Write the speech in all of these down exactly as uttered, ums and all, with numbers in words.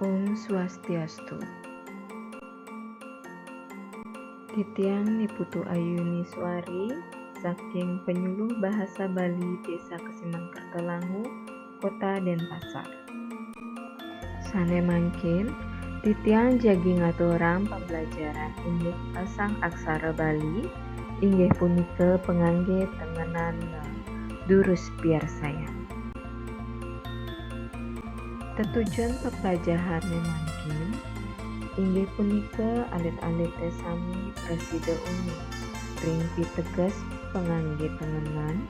Om Swastiastu. Titiang Ni Putu Ayu Niswari, saking Penyuluh Bahasa Bali Desa Kesiman Kertolangu, Kota Denpasar. Sane mangkin, titiang jagi ngaturang pembelajaran indik pasang aksara Bali, inggih punika pangangge tengenan durus piarsayang. Tetujon peplajahane mangkin inggih punika alit-alite sami prasida uni ring piteges pangangge tengenan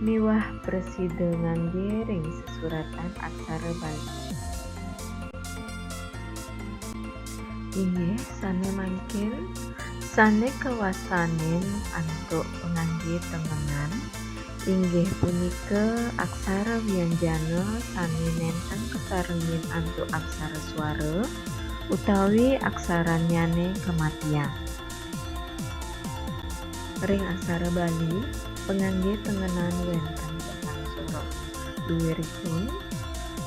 miwah prasida ngangge ring sesuratan aksara Bali. Inggih sane mangkin, sane kawastanin antuk pangangge tengenan inggih punika aksara wianjana sane nenten kasarengin antuk aksara swara utawi aksarannyane kamatiang. Ring aksara Bali, pangangge tengenan wenten petang sura. Duiripun,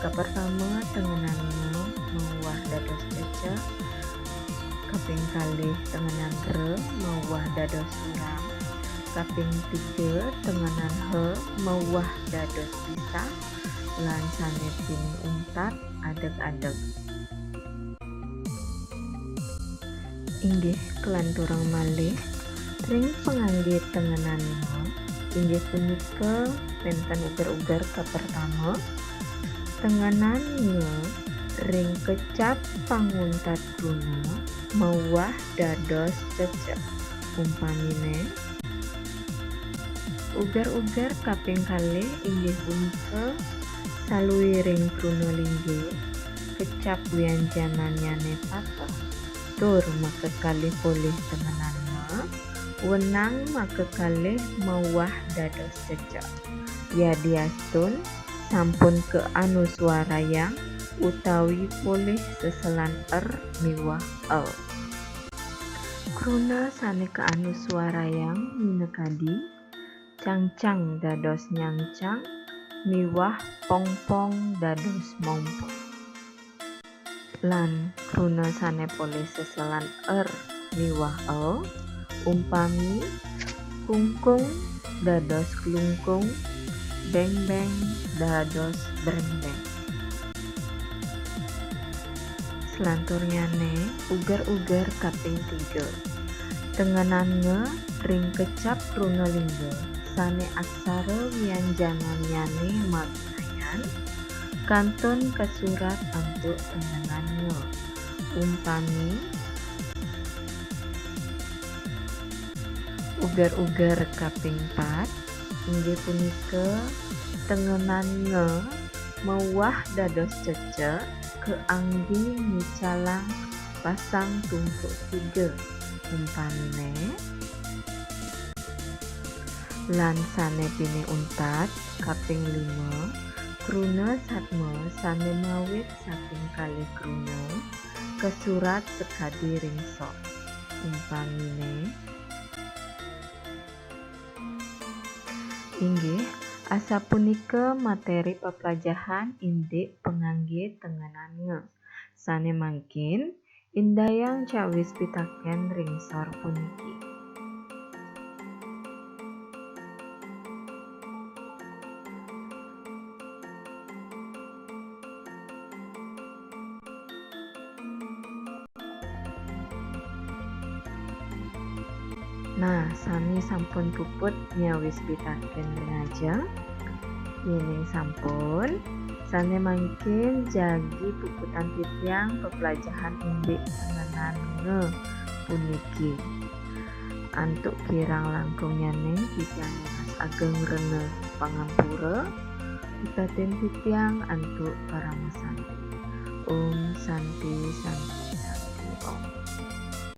kapertama tengenan nga mauwah dados cecek, kaping kalih tengenan ra mauwah dados suram, kaping tiga tengenan ha mauwah dados pisah, lan sane pinih untat adeg-adeg. Inggih kalanturang malih ring pangangge tengenan nga, inggih punika wenten uger-uger kapertama, tengenan nga ring kecap panguntat kruna mauwah dados cecek. Umpamine, uger-uger kaping kalih inggih punika saluiring kruna lingga, kecap wianjanannyane pateh, tur makakalih polih tengenan nga, wenang makakalih mauwah dados cecek. Yadiastun sampun kaanuswarayang utawi polih seselan er miwah el. Kruna sane kaanuswarayang minakadi cangcang dados nyangcang miwah pongpong dados mompong. Lan kruna sane polih seselan er miwah el, umpami kungkung dados klungkung, bengbeng dados brengbeng. Selanturnyane uger-uger kaping tiga. Tengenan nga ring kecap kruna lingga sane aksara wianjanannyane madunayan kantun kasurat antuk tengenan nga. Umpami, uger-uger kaping pat inggih punika tengenan nga mauwah dados cecek kaangge ngicalang pasang tumpuk tiga. Umpamine, lan sane pinih untat kaping lima, kruna satma sane mawit saking kalih kruna, kasurat sakadi ring sok. Umpamine, inggih, asapunika materi peplajahan indik pangangge tengenan nga. Sane mangkin, indayang cawis pitaken ring sor puniki. Nah, sami sampun puput nyawis pitaken ring ajeng. Yening sampun, sane mangkin jagi puputang titiang peplajahan indik tengenan nga puniki. Antuk kirang langkungnyane titiang nunas ageng rena pangampura, puputatin titiang antuk paramasanti. Om Santi Santi.